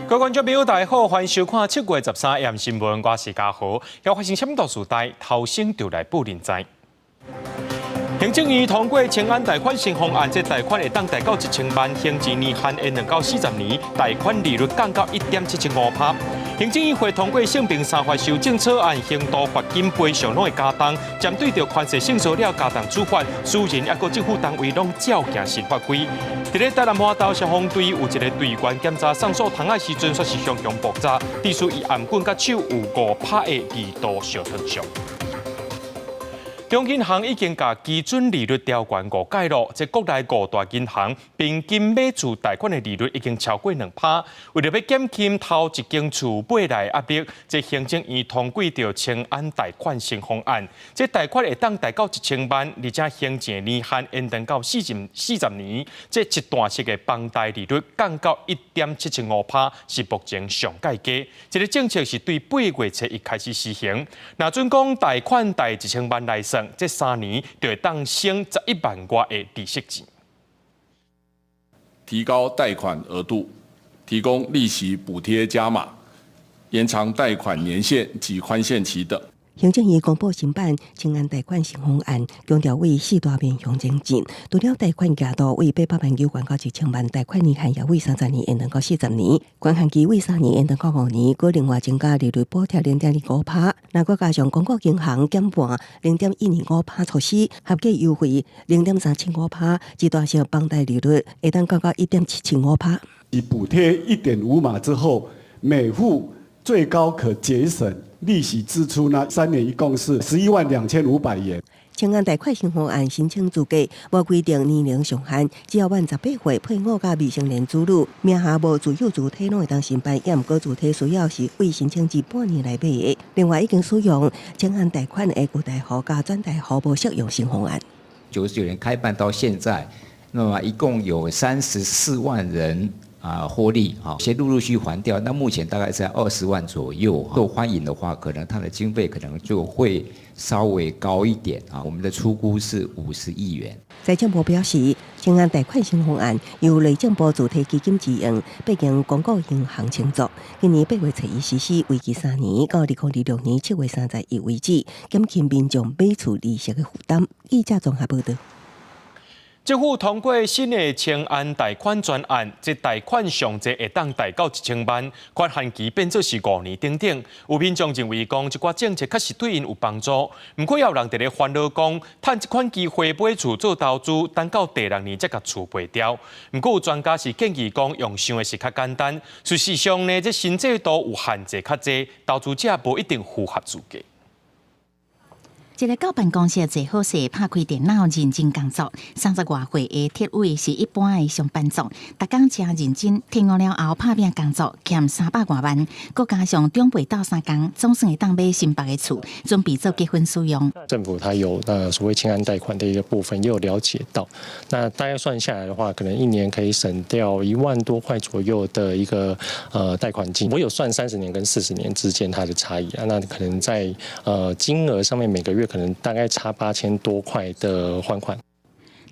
各位觀眾朋友，大家好，歡迎收看7月13 AM 新聞，我是嘉豪。要發生啥物大事代，頭先就來報恁知。行政院通過青安貸款新方案，這貸款會當貸到1000萬，還錢年限延長到40年，貸款利率降到1.775%。行政院會通過性平三法修正草案，刑度罰金賠償攏會加重，針對著權勢性騷擾加重處罰，私人抑閣政府單位攏照行新法規。佇咧台南蟬投消防隊有一個隊員檢查送素桶仔時陣，煞是雄雄爆炸，致使伊頷頸佮手有5拍的二度燒燙傷。中央銀行已經共基準利率調懸五擺囉，這國內五大銀行平均買厝貸款的利率已經超過2趴。為著欲減輕頭一間厝買來壓力，這行政院通過著青安貸款新方案，這貸款會當貸到1000萬，而且還錢年限延長到40年，這一段式的房貸利率降到1.775趴，是目前上蓋低。這个政策是對8月初一開始實行。若準講貸款貸一千萬來算，這3年就會當省11萬外的利息錢。提高貸款額度，提供利息補貼加碼，延長貸款年限及寬限期等。行政院公布新版青安貸款新方案，強調為四大面向前進。除了貸款額度為800萬九懸到1000萬，貸款年限也為30年延長到40年，寬限期為三年延長到5年，閣另外增加利率補貼0.25趴。若閣加上公股銀行減半0.125趴措施，合計優惠0.375趴，這段時房貸利率會當降到1.775趴。以補貼1.5碼之後，每戶最高可節省利息支出呢，3年一共是112,500元。青安貸款新方案申請資格無規定年齡上限，只要滿18歲，配偶佮未成年子女，名下無自有主體攏會當申辦，抑毋過主體需要是未申請之半年來買的。另外，已經使用青安貸款的舊貸戶佮轉貸戶無適用新方案。99年開辦到現在，那麼一共有34萬人啊獲利，哈，先陸陸續續還掉。那目前大概在20萬左右。受歡迎的話，可能它的經費可能就會稍微高一點啊。我們的初估是50億元。財政部表示，青安貸款新方案由內政部主體基金支援，北京公股銀行承作。今年8月初一實施，為期3年，到2026年7月31為止，減輕民眾買厝利息的負擔。記者綜合報導。政府通過新的青安貸款專案，這貸款上濟會當貸到1000萬，寬限期變做是5年等等。有民眾認為講，這寡政策確實對𪜶有幫助。毋過也有人佇咧煩惱講，趁這款機會買厝做投資，等到第六年才共厝賣掉。毋過有專家是建議講，用想的是較簡單，事實上呢，這新制度有限制較濟，投資者無一定符合資格。一个到辦公室坐好勢，拍開電腦認真工作。30外歲的鐵偉是一般的上班族，逐工誠認真。天黑了後拍拚工作，欠300外萬，閣加上長輩鬥相共，總算會當買新北的厝，準備做結婚使用。政府它有那所謂青安貸款的一個部分，也有了解到。那大概算下來的話，可能一年可以省掉1萬多塊左右的一個貸款金。我有算30年跟40年之間它的差異啊，那可能在金額上面每個月可能大概差8000多塊的還款。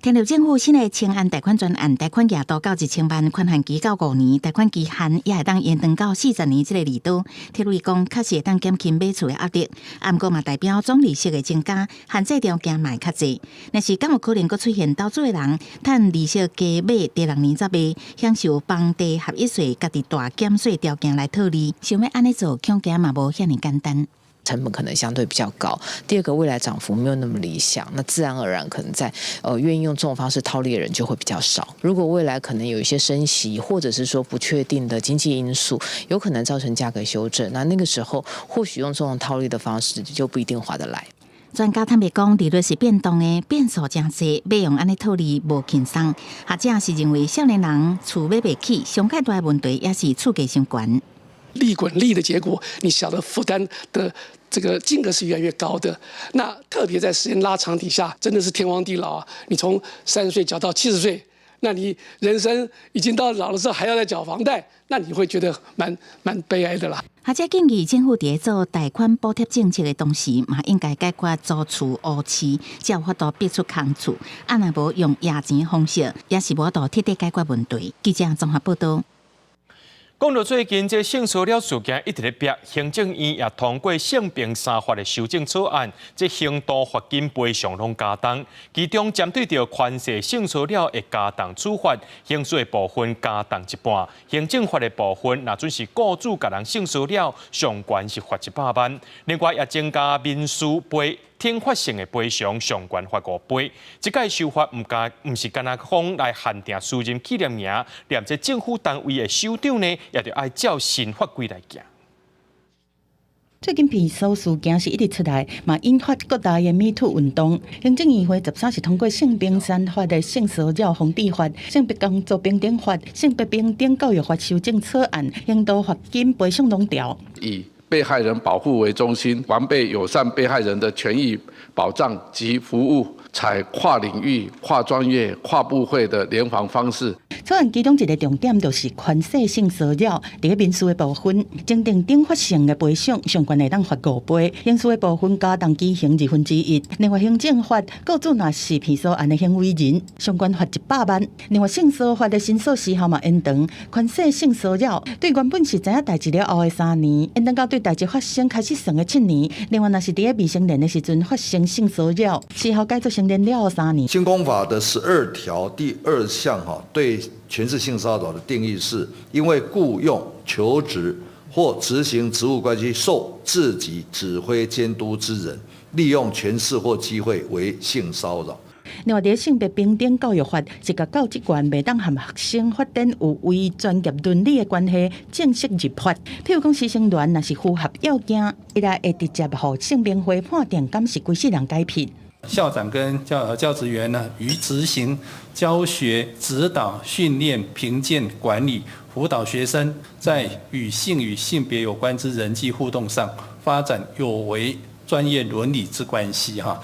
聽著政府新的青安貸款專案，貸款額度到1000萬，寬限期到5年，貸款期限也會當延長到40年。這个利多，鐵偉講確實會當減輕買厝的壓力，啊，毋過嘛代表總利息的增加，限制條件嘛會較濟。若是敢有可能閣出現投資的人，趁利息低買，第六年才賣，享受房地合一稅家己大減稅條件來套利，想欲按呢做，恐驚嘛無遐爾簡單。成本可能相對比較高。第二個，未來漲幅沒有那麼理想，那自然而然可能在願意用這種方式套利的人就會比較少。如果未來可能有一些升息，或者是說不確定的經濟因素，有可能造成價格修正，那那個時候或許用這種套利的方式就不一定划得來。專家坦白講，利率是變動的，變數誠濟，欲用按呢套利無輕鬆。學者是認為，少年人厝買袂起，上蓋大的問題也是厝價傷懸。利滾利的結果，你曉得負擔的這個金額是越來越高的。那特別在時間拉長底下，真的是天荒地老啊！你從30歲繳到70歲，那你人生已經到老的時候還要再繳房貸，那你會覺得蠻悲哀的啦。學者建議政府佇做貸款補貼政策的同時，嘛應該解決租厝烏市，才有法度逼出空厝。啊，若無用壓錢方式，也是無法度徹底解決問題。記者綜合報導。講到最近，這性騷擾事件一直咧逼，行政院也通過性平三法的修正草案，這刑度罰金賠償攏加重，其中針對著權勢性騷擾會加重處罰，刑事的部分加重一半，行政法的部分，若準是雇主共人性騷擾，上懸是罰100萬。另外也增加民事賠懲罰性的賠償，上懸罰5倍。這擺修法毋但毋是干焦講來限定私人企業爾，連這政府單位的首長呢，也著愛照新法規來行。最近騙嫂事件是一直出來，嘛引發各大的 Me Too 運動。行政院會13是通過性平三法的性騷擾防治法、性別工作平等法、性別平等教育法修正草案，刑度罰金賠償攏調。以被害人保護為中心，完備友善被害人的權益保障及服務，採跨領域、跨專業、跨部會的聯防方式。草案其中一個重點就是權勢性騷擾，佇个民事的部分，增訂懲罰性的賠償，上懸會當罰5倍；刑事的部分加重期刑1/2。另外，行政法雇主若是騙嫂案的行為人，上懸罰100萬。另外，性騷法的申訴時效嘛延長，權勢性騷擾對原本是知影代誌了後的3年，延長到對代誌發生開始算的7年。另外，若是佇个未成年的時陣發生性騷擾，時效改做成年了後3年。性工法的12條第2項，哈，對權勢性騷擾的定義是，因為僱傭、求職或執行職務關係受自己指揮監督之人，利用權勢或機會為性騷擾。另外，佇性別平等教育法是共教職員袂當和學生發展有違專業倫理的關係，正式入法。譬如講，師生戀若是符合要件，伊來會直接予性平會判定敢是規世人解聘。校長跟教職員呢，於執行教學、指導、訓練、評鑑、管理、輔導學生，在與性與性別有關之人際互動上，發展有違專業倫理之關係。哈。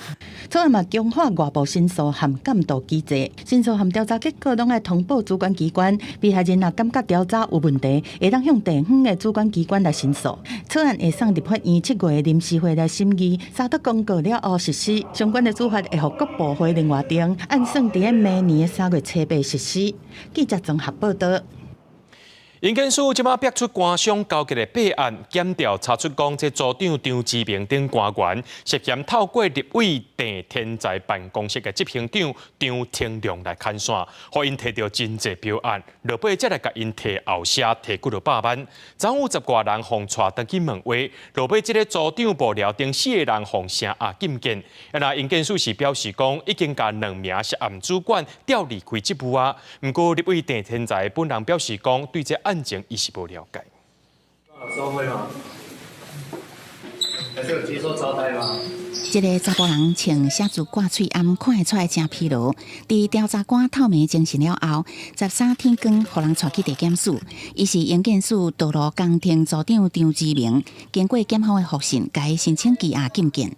草案嘛強化外部申訴和監督機制，申訴和調查結果攏愛通報主管機關。被害人若感覺調查有問題，會當向地方的主管機關來申訴。草案會送立法院7月臨時會來審議，三讀公告了後實施。相關的處罰會予各部會另外定，按算佇咧明年的3月初8實施。記者綜合報道。營建署這擺逼出官商勾結的弊案，檢調查出講，這組長張志明等官員涉嫌透過立委鄭天才辦公室的執行長張廷龍來牽線，予𪜶提著真濟標案，落尾才來共𪜶提後寫提幾落百萬，總有10外人予帶轉去問話，落尾這个組長幕僚等四个人予聲押禁見。啊，那營建署是表示講，已經共兩名涉案主管調離開職務啊。毋過立委鄭天才本人表示講，對這案情伊是無了解。收費嗎？還是有接受招待嗎？這个查埔人穿寫字掛喙罨，看會出來誠疲勞。佇調查官透明偵訊了後，13天光，予人帶去地檢署。伊是營建署道路工程組長張志明，經過檢方的複訊，共伊申請羈押禁見。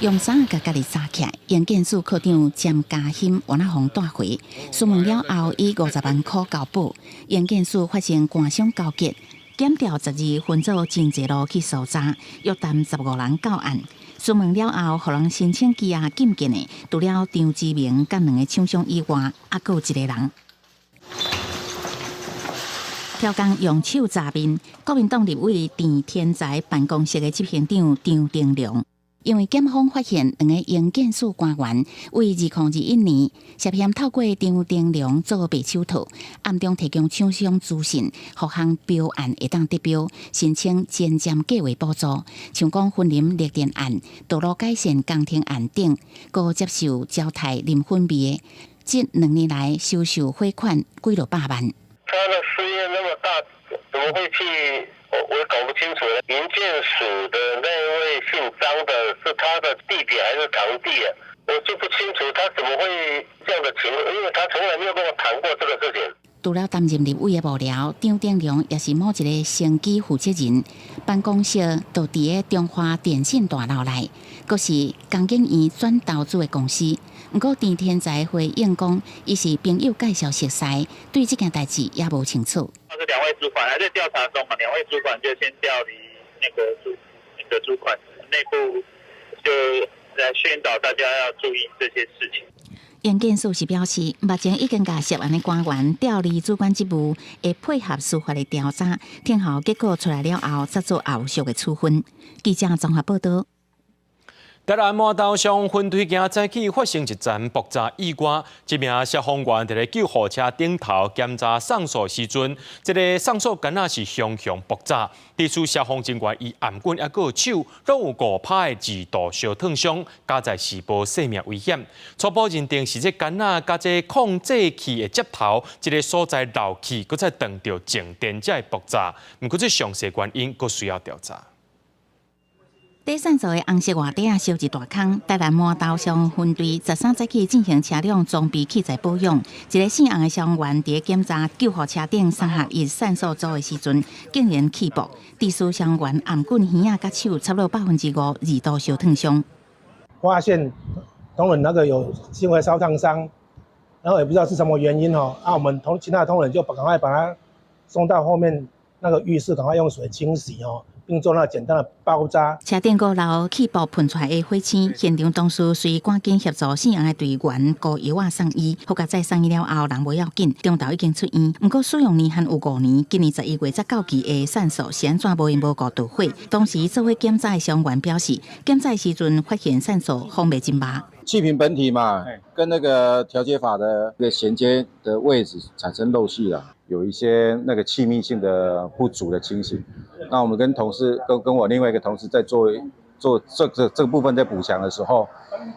用衫共家己紮起來，營建署科長詹家興原來予帶回，詢問了後以50萬箍交保。營建署發現官商勾結，檢調12分組真濟路去搜查，約談15人到案。詢問了後，予人申請羈押禁見的，除了張志明佮兩个廠商以外，猶閣有一个人。刁工用手砸面，國民黨立委鄭天才辦公室的執行長張丁良。因為檢方發現兩个營建署官員為2021年涉嫌透過張丁良做白手套，暗中提供廠商資訊，予項標案會當得標，申請前瞻計劃補助，像講雲林綠電案、道路改善工程案等，閣接受招刣啉粉味的，這2年來收受賄款幾落百萬。他的事業那麼大，怎麼會去？我也搞不清楚。營建署的那位姓張的，是他的弟弟還是堂弟啊？我就不清楚他怎麼會這樣的情況，因為他從來沒有跟我談過這個事情。除了擔任立委的幕僚，張丁良也是某一个生機負責人，辦公室就佇个中華電信大樓內，閣是工研院轉投資的公司。毋過鄭天才回應講，伊是朋友介紹熟似，對這件代誌也無清楚。是兩位主管還在調查中嘛？兩位主管就先調離那個主管內部，就來宣導大家要注意這些事情。營建署是表示，目前已經共涉案的官員調離主管職務，會配合司法的調查，聽候結果出來了後，再做後續的處分。記者綜合報道。台南碼頭上分隊今早起發生一陣爆炸意外，一名消防員佇咧救護車頂頭檢查送素時陣，這个送素桿仔是雄雄爆炸，致使消防人員伊頷頸抑閣手攏有5%的二度燒燙傷，佳哉是無生命危險。初步認定是這桿仔佮這控制器的接頭，這个所在漏氣，閣再撞著靜電才會爆炸。毋過這詳細原因閣需要調查。底線做的紅色外底仔燒一大空，台南碼頭消防分隊13早起進行車輛裝備器材保養，一个姓洪的消防員佇檢查救護車頂三合一線索組的時陣，竟然氣爆，致使消防員頷頸、耳仔佮手差不多5%二度燒燙傷。發現同仁那個有輕微燒燙傷，然後也不知道是什麼原因哦。啊，我們同其他的同仁就趕快把他送到後面那個浴室，趕快用水清洗哦。並做那簡單的包紮。車頂五樓氣爆噴出來的火星，現場同事隨趕緊協助姓洪的隊員膏藥仔送醫，好佳哉送醫了後人無要緊，中晝已經出院。毋過使用年限有5年，今年11月才到期的線索是按怎無緣無故導火？當時做火檢查的消防員表示，檢查時陣發現線索風味真麻。氣瓶本體嘛，跟那個調節閥的個銜接的位置產生漏氣了，有一些那個氣密性的不足的情形。那我們跟同事跟我另外一個同事在做這個部分在補強的時候，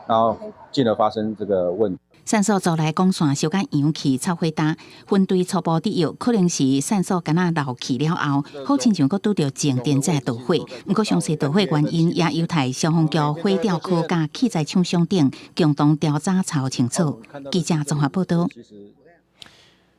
然後進而發生這個問題。線索組內光線燒甲揚起臭火焦，分隊初步得藥可能是線索桿仔漏氣了後，好親像閣拄著靜電才導火。毋過詳細導火原因也有待消防局火調科佮器材廠商等共同調查查清楚。記者綜合報道。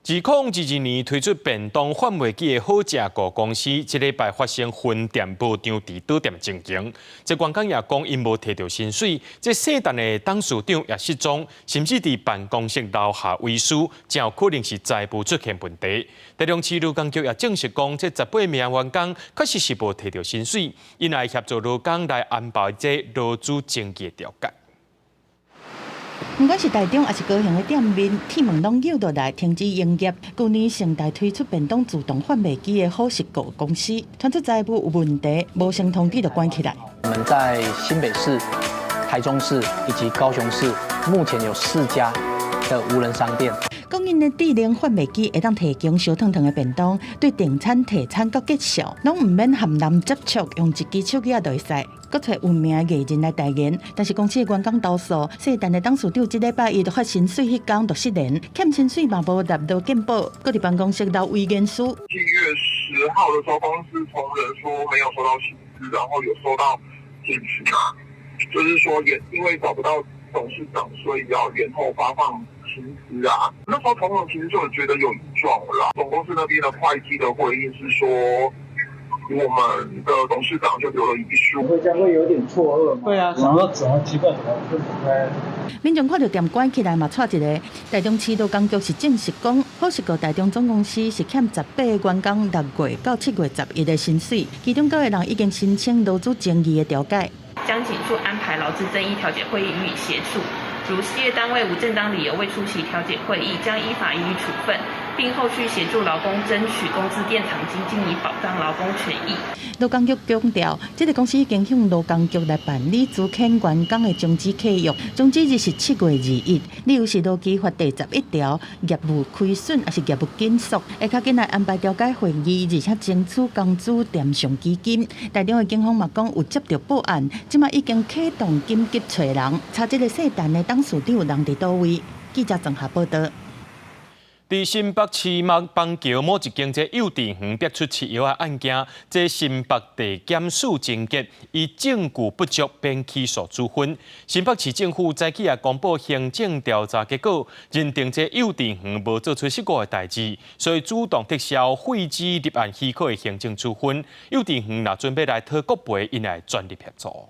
2022年推出便當販賣機的好食顧公司，這禮拜發生分店無張佇倒店情形。這員工也講，𪜶無提著薪水，這姓陳的董事長也失蹤，甚至佇辦公室留下遺書，真有可能是財務出現問題。台中市勞工局也證實講，這18名員工確實是無提著薪水，𪜶會協助勞工來安排這勞資爭議的調解。毋管是台中抑是高雄的店面，鐵門攏扭落來，停止營業。舊年盛大推出便當自動販賣機的好食顧公司，傳出財務有問題，無先通知就關起來。我們在新北市、台中市以及高雄市，目前有4家的無人商店。講𪜶的智能販賣機會當提供燒燙燙的便當，對訂餐、提餐閣結數，攏毋免和人接觸，用一支手機仔就會使。閣揣有名的藝人來代言，但是公司的員工投訴，姓陳的董事長這禮拜一就發薪水彼工就失聯，欠薪水嘛無納入健保，閣佇辦公室留遺言書。7月10號的時候，公司同仁說沒有收到薪資，然後有收到簡訊啊，就是說也因為找不到董事長，所以要延後發放薪資啊。那時候同仁其實就有覺得有異狀了啦。總公司那邊的會計的回應是說，我們的董事長就留了遺書。會這樣會有點錯愕嗎？對啊，想說怎麼奇怪，怎麼會開？民眾看著店關起來嘛，掣一个。台中市勞工局是證實講，好食顧台中總公司是欠18个員工6月到7月11的薪水，其中九个人已經申請勞資爭議的調解。將緊速安排勞資爭議調解會議予以協助。如事業單位無正當理由未出席調解會議，將依法予以處分，並後續協助勞工爭取工資墊償基金，以保障勞工權益。勞工局強調，這个公司已經向勞工局來辦理資遣員工的終止契約，終止日是7月21。理由是勞基法第11條，業務虧損抑是業務緊縮，會較緊來安排調解會議，而且爭取工資墊償基金。台中的警方嘛講有接著報案，這馬已經啟動緊急揣人，查這个姓陳的董事長人佇佗位。記者綜合報道。佇新北市板橋某一間這幼稚園逼出飼藥的案件，這新北地檢署偵結，以證據不足免起訴處分。新北市政府早起也公布行政調查結果，認定這幼稚園無做出失誤的代誌，所以主動撤銷廢止立案許可的行政處分。幼稚園若準備來討國賠，𪜶會全力協助。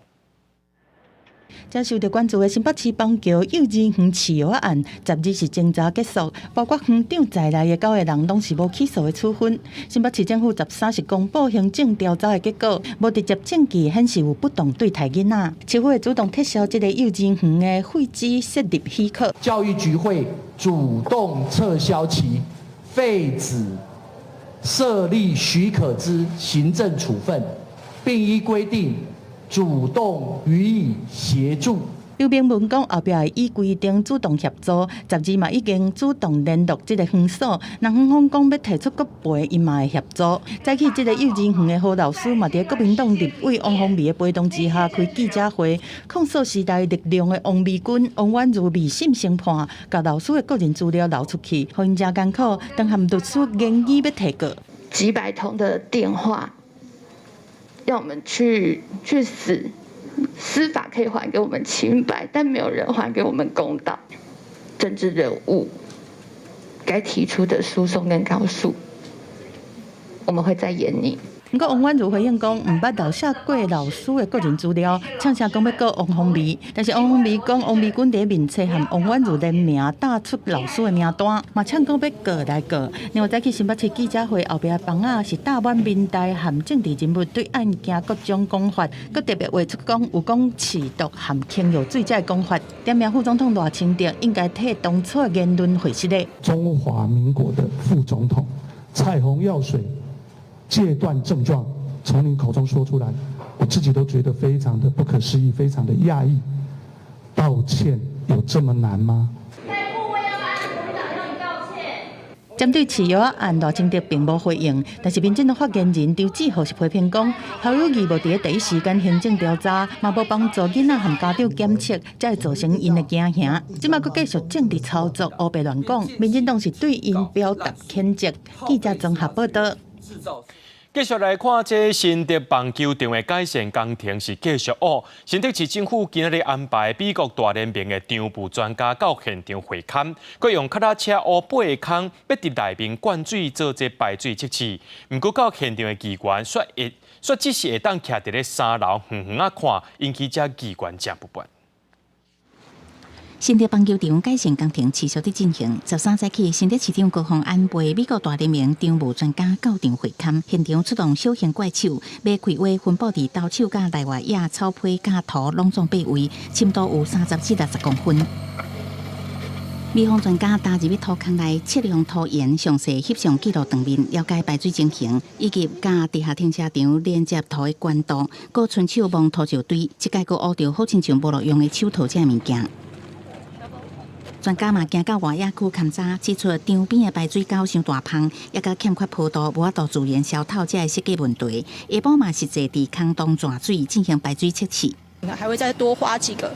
這受著關注的新北市邦橋幼稚園飼藥案，12是偵查結束，包括園長在內的九個人攏是無起訴的處分。新北市政府13是公布行政調查的結果，無直接證據顯示有不當對待囡仔，市府會主動撤銷這个幼稚園的廢止設立許可。教育局會主動撤銷其廢止設立許可之行政處分，並依規定主動予以協助。劉明文講，後壁會依規定主動協助，12嘛已經主動聯絡這个園所，若園方講欲提出國賠，𪜶嘛會協助。早起這个幼稚園的何老師嘛，佇國民黨立委王鴻薇的陪同之下開記者會，控訴時代力量的王美君、王婉如未審先判，共老師的個人資料流出去，予𪜶誠艱苦，當和律師研議欲提告。幾百通的電話，要我們去死。司法可以還給我們清白，但沒有人還給我們公道。政治人物該提出的訴訟跟告訴，我們會再研擬。毋過王婉如回應講，毋捌漏洩過老師的個人資料，嗆聲講欲告王鴻薇，但是王鴻薇講，王美君佇面冊和王婉如聯名打出老師的名單，嘛嗆講欲告來告。另外，早起新北市記者會後壁房仔是搭滿民代和政治人物對案件各種講法，閣特別畫出講有講飼毒和傾藥水這个講法，點名副總統賴清德應該替當初的言論負責的。中華民國的副總統彩虹藥水戒斷症狀從你口中說出來，我自己都覺得非常的不可思議，非常的訝異。道歉有這麼難嗎？針對飼藥案，賴清德並無回應，但是民進黨發言人張志豪是批評講，侯友宜無佇咧第一時間行政調查，嘛無幫助囡仔和家長檢測，才會造成𪜶的驚嚇。這擺閣繼續政治操作，烏白亂講，民進黨是對𪜶表達譴責。記者綜合報道。繼續來看這新竹棒球場的改善工程是繼續哦。新竹市政府今仔日安排美國大聯盟的場務專家到現場會勘，閣用腳踏車烏八个空，欲佇內面灌水做這排水測試。毋過到現場的議員卻會卻只是會當徛佇咧三樓遠遠仔看，引起遮議員誠不滿。新竹棒球場改善工程持續佇進行。13早起，新竹市長高虹安陪美國大聯盟場務專家到場會勘，現場出動小型怪手，馬開挖分佈佇投手佮內外野草皮佮土攏總八位，深度有30至60公分。美方專家踏入去土坑內測量土岩，詳細翕相記錄場面，了解排水情形，以及佮地下停車場連接土的管道，閣伸手摸土石堆，這擺閣挖著好親像無路用的手套這物件。專家嘛行到外野區勘查，指出場邊的排水溝傷大芳，也閣欠缺坡度，無法度自然消透這个設計問題。下晡嘛實際佇坑洞鑽水進行排水測試。還會再多挖幾個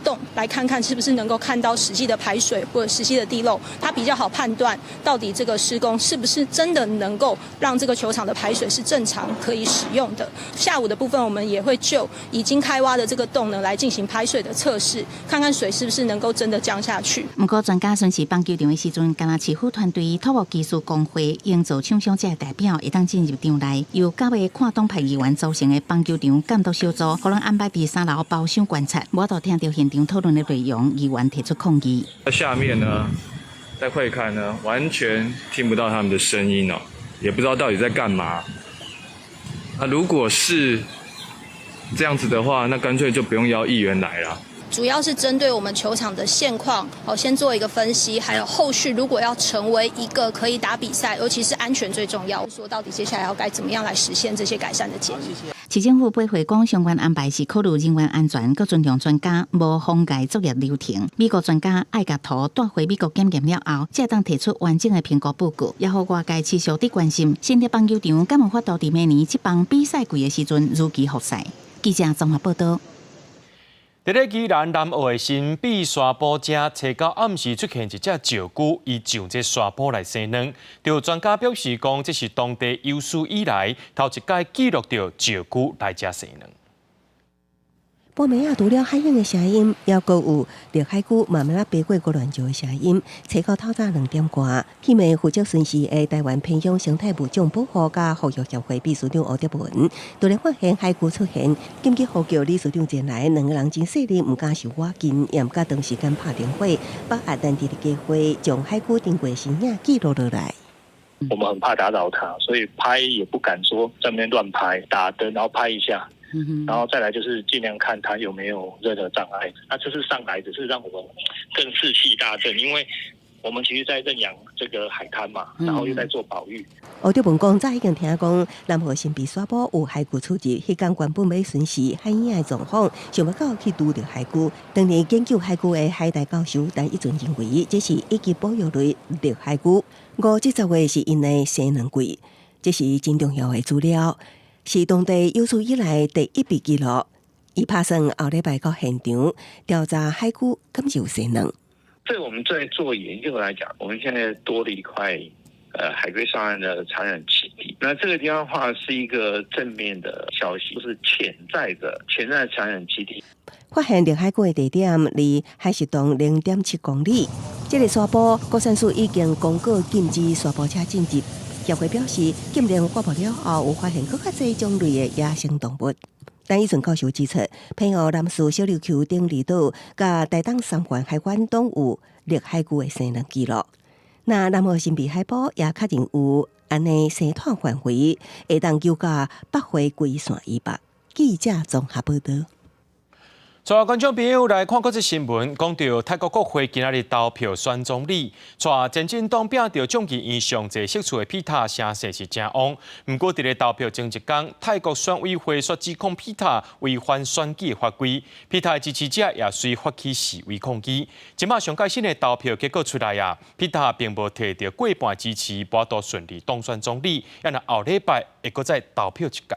洞，來看看是不是能夠看到實際的排水或者實際的地漏，它比較好判斷到底這個施工是不是真的能夠讓這個球場的排水是正常可以使用的。下午的部分，我們也會就已經開挖的這個洞呢，來進行排水的測試，看看水是不是能夠真的降下去。毋過專家巡視棒球場的時陣，敢若市府團隊土木技術工會營造廠商這个代表會當進入場內，由九个跨黨派議員組成的棒球場監督小組，予人安排佇三樓包廂觀察，無法度聽著現場討論的內容，議員提出抗議。在下面呢，在會勘呢，完全聽不到他們的聲音哦，也不知道到底在幹嘛。那如果是這樣子的話，那乾脆就不用邀議員來了。主要是針對我們球場的現況，哦，先做一個分析，還有後續如果要成為一個可以打比賽，尤其是安全最重要。說到底接下來要該怎麼樣來實現這些改善的建議。市政府回覆講，相關安排是考慮人員安全，閣尊重專家，無妨礙作業流程。美國專家愛共土帶回美國檢驗了後，才會當提出完整的評估報告，也予外界持續佇關心。新竹棒球場敢有法度佇明年這棒比賽季的時陣如期復賽？記者綜合報道。佇咧宜蘭南澳的神秘沙埔遮，初九暗時出現一隻石龜，伊上這沙埔來生卵。著專家表示講，這是當地有史以來頭一擺記錄著石龜來遮生卵。半暝仔，除了海湧的聲音，猶閣有綠海龜慢慢仔飛過鵝鑾橋的聲音。揣到透早2點外，去問負責巡視的臺灣偏鄉生態物種保護佮復育協會秘書長吳德文，突然發現海龜出現，緊急呼叫理事長前來，兩個人真細膩，毋敢受倚近，也毋敢長時間拍電話，把握難得的機會，將海龜經過身影記錄落來。我們很怕打擾它，所以拍也不敢說在那邊亂拍，打燈然後拍一下。然後再來就是盡量看他有沒有任何障礙。那這次上來只是讓我們更士氣大振，因為我們其實在認養這個海灘嘛，然後又在做保育。吳德文講，早已經聽講南河神秘沙埔有海龜出入，彼工原本欲巡視海湧的狀況，想欲到去拄著海龜。當年研究海龜的海大教授陳一尊認為，這是一級保育類綠海龜。5至10月是𪜶的生卵季，這是真重要的資料。是當地有史以來第一筆記錄。伊拍算後禮拜到現場調查海龜敢是有生卵。這我們在做研究來講，我們現在多了一塊，海龜上岸的產卵基地。那這個地方的話是一個正面的消息，就是潛在產卵基地。發現綠海龜的地點離海蝕洞0.7公里。這個沙埔高山署已經公告禁止沙埔車進入。協會表示，禁令發布了後，有發現閣較濟種類的野生動物。陳以順教授指出，澎湖南勢小琉球等離島，佮台東三環海灣攏有綠海龜的生卵記錄。那南澳神秘海埔也確認有按呢生態範圍，會當救到北回歸線以北。記者綜合報導。帶觀眾朋友來看國際新聞，講著泰國國會今仔日投票選總理，帶前進黨拚著眾議院上濟席次的皮塔聲勢是誠旺。毋過佇咧投票前一工，泰國選委會煞指控皮塔違反選舉法規，皮塔的支持者也隨發起示威抗議。這馬上蓋新的投票結果出來啊，皮塔並無提著過半支持，無法度順利當選總理，也若後禮拜會閣再投票一屆。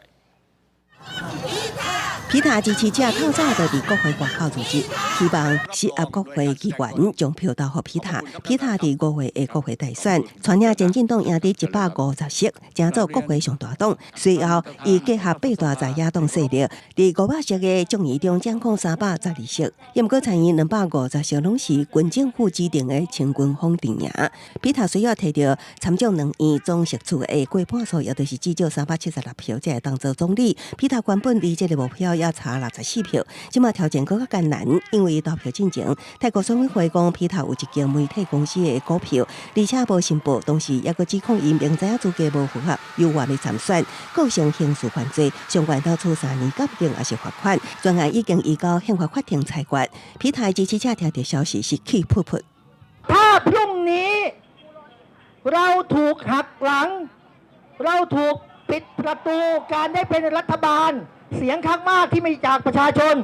皮塔支持者透早就佇國會外口聚集，希望施壓國會議員將票投予皮塔。皮塔佇5月的國會大選，帶領前進黨贏得150席，成做國會上大黨。隨後，伊結合八大在野黨勢力，佇500席的眾議中掌控312席。毋過參議250席攏是軍政府指定的親軍方陣營。皮塔需要提著參眾兩院總席次的過半數，也就是至少376票，才會當做總理。皮塔原本離這个目標猶差64票，這馬挑戰閣較艱難，因為投票進前，泰國選委會講皮塔有一間媒體公司的股票，而且無申報，同時猶閣指控伊明知影資格無符合，猶原欲參選，構成刑事犯罪，上懸當處3年監禁抑是罰款。專案已經移交憲法法庭裁決。皮塔支持者聽著消息是氣噗噗。 ถ้าพรุ่งนี้เราถูกหักหลังเราถูกปิดประตูการได้เป็นรัฐบาลเสียงข้างมากที่มาจากประชาชน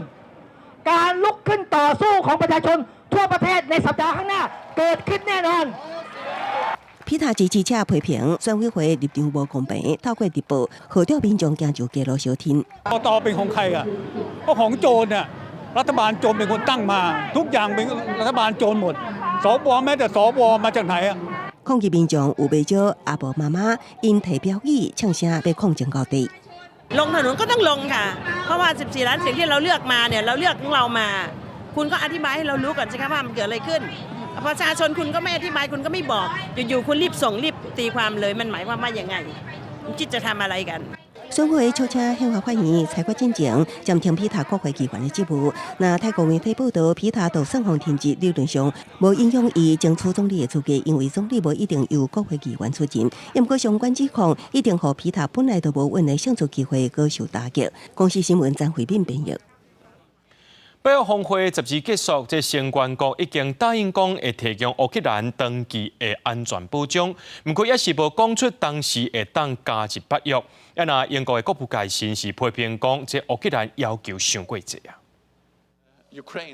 การลุกขึ้นต่อสู้ของประชาชนทั่วประเทศในสัปดาห์ข้างหน้าเกิดขึ้นแน่นอน 皮塔支持者批評選委會立場無公平，透過直播號召民眾行上街路相挺。 กกตเป็นของใครอ่ะก็ของโจรน่ะรัฐบาลโจรเป็นคนตั้งมาทุกอย่างเป็นรัฐบาลโจรหมดสวแม้แต่สวมาจากไหนอ่ะ 抗議民眾有袂少阿婆媽媽，𪜶提標語唱聲欲抗爭到底。 ลงถนนก็ต้องลงค่ะ เพราะว่า 14 ล้านเสียงที่เราเลือกมาเนี่ยเราเลือกของเรามา คุณก็อธิบายให้เรารู้ก่อนสิคะว่ามันเกิดอะไรขึ้น ประชาชนคุณก็ไม่อธิบายคุณก็ไม่บอก อยู่ๆคุณรีบส่งรีบตีความเลยมันหมายความว่ายังไงคุณคิดจะทำอะไรกัน 選委會促請憲法法院裁決進前，暫停皮塔國會議員的職務。那泰國媒體報導，皮塔就算予停職，理論上無影響伊爭取總理的資格，因為總理無一定由國會議員出任。毋過相關指控一定予皮塔本來就無穩的勝出機會，閣受打擊。公視新聞張惠敏編譯。北約峰會12結束，這成員國已經答應講會提供烏克蘭長期的安全保障，毋過猶是無講出當時會當加入北約。啊，若英國的國務大臣是批評講，這烏克蘭要求傷過濟啊。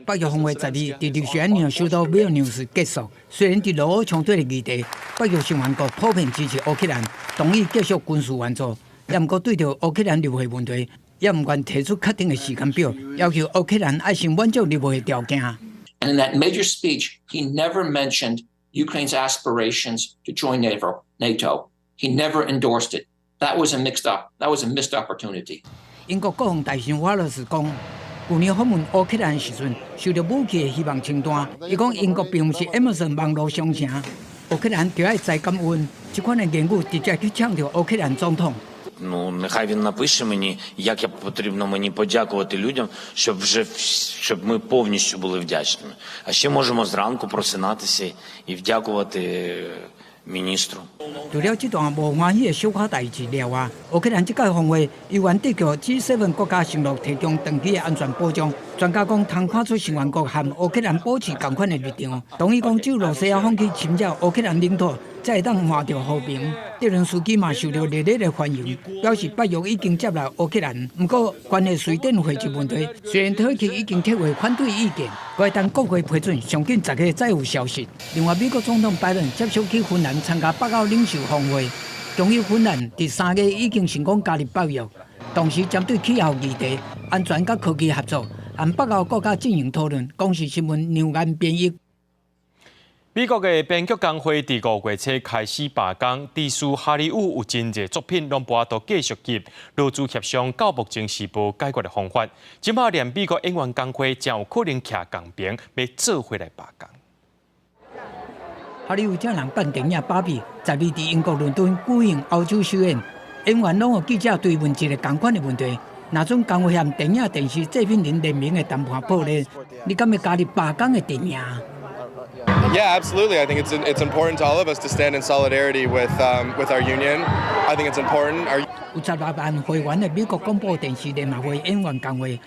北約峰會12佇立陶宛首都維爾紐斯結束，雖然佇俄烏衝突的議題，北約成員國普遍支持烏克蘭，同意繼續軍事援助，也毋過對著烏克蘭入會問題，也毋願提出確定的時間表，要求烏克蘭愛先滿足入會的條件。 And in that major speech, he never mentioned Ukraine's aspirations to join NATO. He never endorsed it. That was a mixed up. That was a missed opportunity. 英國國防大臣華勒斯講，舊年訪問烏克蘭時陣，收著武器的希望清單。伊講英國並毋是 Amazon 網路商城，烏克蘭就愛知感恩。這款的言語直接去嗆著烏克蘭總統。 Ну, нехай він напише мені, як я потрібно мені подякувати людям, щоб вже щоб ми повністю були вдячними. А ще можемо зранку просинатися і вдякувати міністру. 除了這段無歡喜的小可代誌了外，烏克蘭這屆峰會猶原得到 G7 國家承諾提供長期的安全保障。專家講，通看出成員國和烏克蘭保持仝款的立場。同意講，只有羅西亞放棄侵佔烏克蘭領土，才會當換著和平。澤倫斯基嘛受著熱烈的歡迎，表示北約已經接納烏克蘭。毋過，關係瑞典匯一問題，雖然土耳其已經撤回反對意見，閣等國會批准，上緊10日才有消息。另外，美國總統拜登接續去芬蘭參加北歐領袖峰會，終於芬蘭佇3月已經成功加入北約，同時針對氣候議題、安全佮科技合作，和北歐國家進行討論。公視新聞梁安編譯。美國的編劇工會佇5月初開始罷工，致使哈利伍有真濟作品攏無法度繼續接，勞資協商到目前是無解決的方法。這擺連美國演員工會真有可能徛仝爿，欲做伙來罷工。哈利伍這人扮電影《芭比》，12佇英國倫敦舉行歐洲首演，演員攏予記者追問一個仝款的問題。若準工會和電影電視製片人聯盟的談判破裂，你敢會加入罷工的陣營？ Yeah, absolutely. I think it's important to all of us to stand in solidarity with our union. I think it's important. Our 有16萬會員的美國廣播電視聯合會演員工會，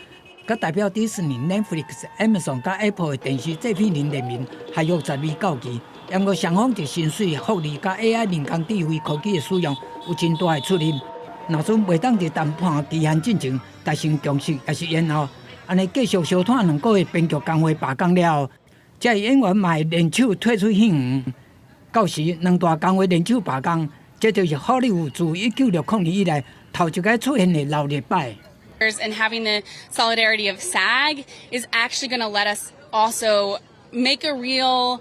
佮代表迪士尼、Netflix、Amazon佮 Apple 的電視製片人聯盟合約12到期，毋過雙方佇薪水、福利佮 AI 人工智慧科技的使用有真大的出入。若準袂當佇談判期限進前達成共識，抑是延後，按呢繼續相拖2個月編劇工會罷工了後，這演員嘛會聯手退出戲園。到時兩大工會聯手罷工，這就是好萊塢自1960年以來頭一擺出現的鬧熱擺。 And having the solidarity of SAG is actually going to let us also make a real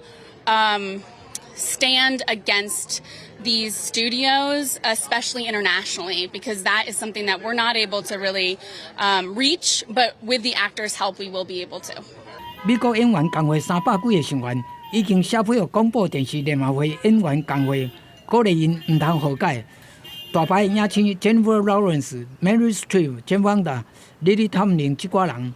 stand against these studios, especially internationally, because that is something that we're not able to really reach, but with the actors' help, we will be able to. 美國演員工會300幾个成員已經寫批予廣播電視聯合會演員工會，鼓勵𪜶毋通和解。大牌影星 Jennifer Lawrence、Meryl Streep、Jane Fonda、Lily Tomlin 這寡人，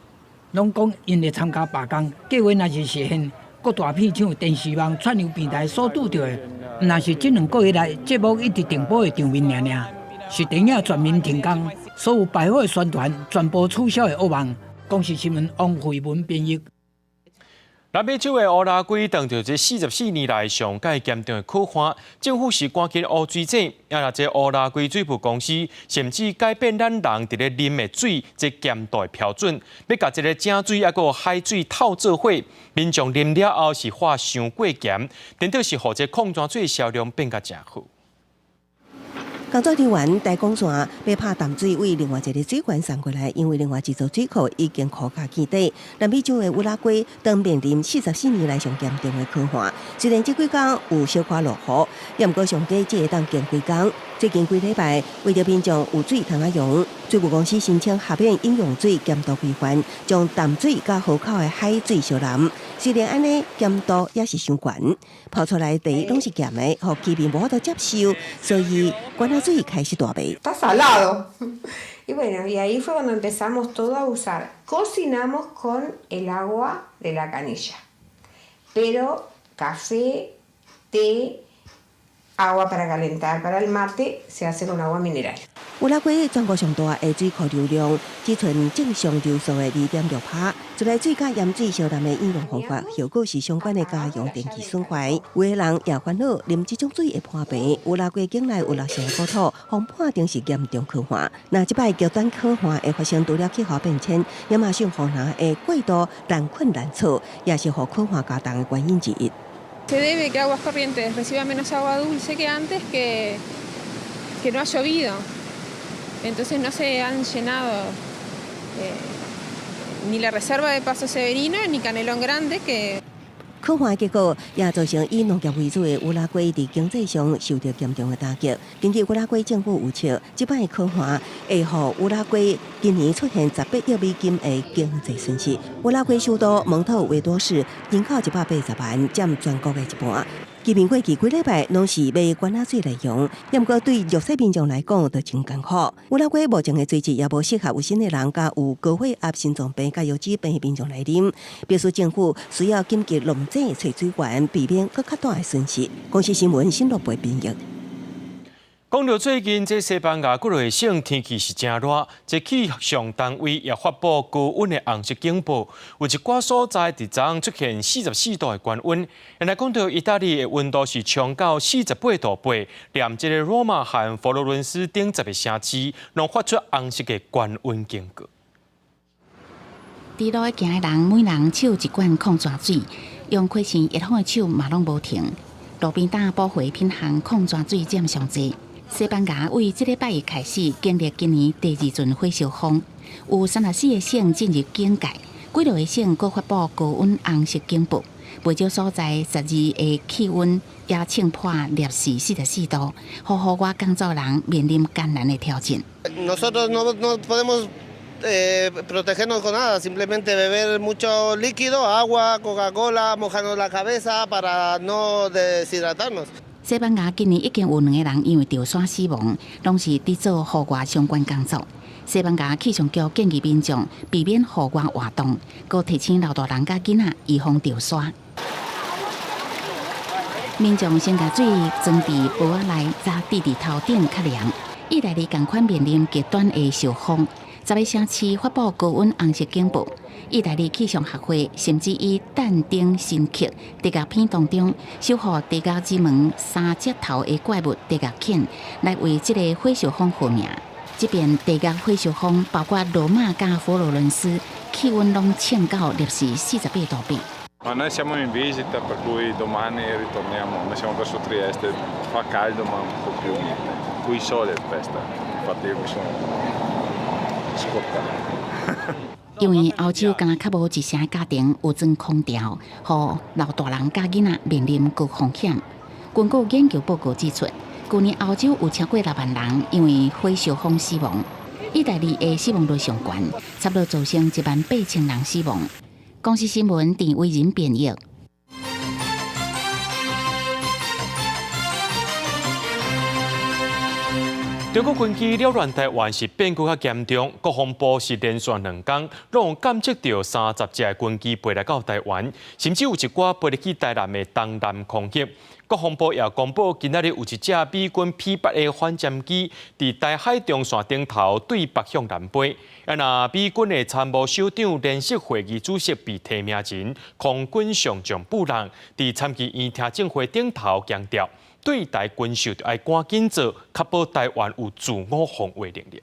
攏講𪜶會參加罷工。計劃若是實現，各大片廠、電視網、串流平台所拄著的，毋但是這2個月來節目一直停播的場面爾爾，是電影全面停工，所有敗火的宣傳全部取消的噩夢。公視新聞王慧文編譯。南美洲的烏拉圭當著這44年來上蓋嚴重的洘旱，政府是趕緊挖水井，啊若這烏拉圭水務公司甚至改變咱人佇咧啉的水這鹹度的標準，欲共這个井水抑閣海水鬥做伙，民眾啉了後是話傷過鹹，顛倒是予這礦泉水銷量變甲誠好。工作人員台講線欲拍淡水對另外一个水源送過來，因為另外一座水庫已經枯甲見底。南美洲的烏拉圭當面臨44年來上嚴重的洘旱，雖然這幾工有小可落雨，也毋過上低只會當經幾工。最近幾禮拜，為著民眾有水通仔用，水務公司申請豁免飲用水鹹度規範，將淡水佮河口的海水相濫。雖然按呢鹹度也是傷懸，泡出來的茶攏是鹹的，予居民無法度接受，所以罐仔水開始大賣。 Está salado. Y bueno, y ahí fue cuando empezamos todo a usar. Cocinamos con el agua de la canilla, pero café, té, agua para calentar para el mate se hace con agua mineral. 烏拉圭全國上大的水庫流量只賰正常流速的2.6%，自來水佮鹽水相濫的飲用方法，後果是相關的家用電器損壞。有的人也煩惱啉這種水會破病。烏拉圭境內有六成的國土，予判定是嚴重洘旱。若這擺極端洘旱會發生，除了氣候變遷，亞馬遜雨林會過度濫墾濫採，也是予洘旱加重的原因之一。 Se debe que Aguas Corrientes reciba menos agua dulce que antes, que no ha llovido. Entonces no se han llenado ni la reserva de Paso Severino ni Canelón Grande que 可旱結果也造成以農業為主的烏拉圭佇經濟上受著嚴重的打擊。根據烏拉圭政府預測，這擺乾旱會予烏拉圭今年出現18億美金的經濟損失。烏拉圭首都蒙特維多市人口180萬，佔全國的一半。居民過去幾禮拜攏是買罐仔水來用，毋過對弱勢民眾來講就真艱苦。烏拉圭目前的水質也無適合有身的人，佮有高血壓、心臟病、佮腰椎病的民眾來啉。表示政府需要緊急弄井揣水源，避免閣較大的損失。公視新聞新樂貝編譯。講著最近這西班牙幾落個省天氣是誠熱，這氣象單位也發布高溫的紅色警報，有一寡所在佇昨昏出現44度的高溫。原來講著意大利的溫度是衝到48.8度，連這個羅馬和佛羅倫斯等10個城市，攏發出紅色的高溫警告。佇路行的人，每人手一罐礦泉水，用開扇熱風的手嘛攏無停。路邊擔補回品項礦泉水佔上濟。西班牙為這禮拜一開始經歷今年第二陣火燒風，有34個省進入警戒，幾落個省閣發布高溫紅色警報。袂少所在12的氣溫也衝破攝氏44度，予戶外工作人面臨艱難的挑戰。 Nosotros no podemos protegernos con nada, simplemente beber mucho líquido, agua, Coca-Cola, mojarnos la cabeza para no deshidratarnos. 西班牙今年已經有兩個人因為著沙死亡，攏是佇做戶外相關工作。西班牙氣象局建議民眾避免戶外活動，閣提醒老大人佮囡仔預防著沙。民眾先共水裝佇杯仔內，再滴佇頭頂較涼。意大利仝款面臨極端的燒風，10個城市發布高溫紅色警報。意大利氣象學會甚至以但丁神曲地獄篇當中守護地獄之門三隻頭的怪物地獄犬來為這個火燒風號名。這遍地獄火燒風包括羅馬佮佛羅倫斯，氣溫攏衝到攝氏48.8度。 Ma noi siamo in visita, per cui domani ritorniamo. Noi siamo verso Trieste, fa caldo ma un po' più mite. Qui sole è festa, infatti io mi sono scottato. 因為歐洲敢若較無一成家庭有裝空調，予老大人佮囡仔面臨高風險。根據研究報告指出，舊年歐洲有超過6萬人因為火燒風死亡。意大利的死亡率上懸，差不多造成1萬8千人死亡。公視新聞鄭偉仁編譯。中國軍機擾亂台灣是變閣較嚴重，國防部是連續2天，攏監測著30隻軍機飛來到台灣，甚至有一寡飛入去台南的東南空域。國防部也公布，今仔日有一隻美軍 P-8A 反潛機佇台海中線頂頭對北向南飛。啊，若美軍的參謀首長聯席會議主席被提名人空軍上將布朗佇參議院聽證會頂頭強調，對台軍售著愛趕緊做，確保台灣有自我防衛能力。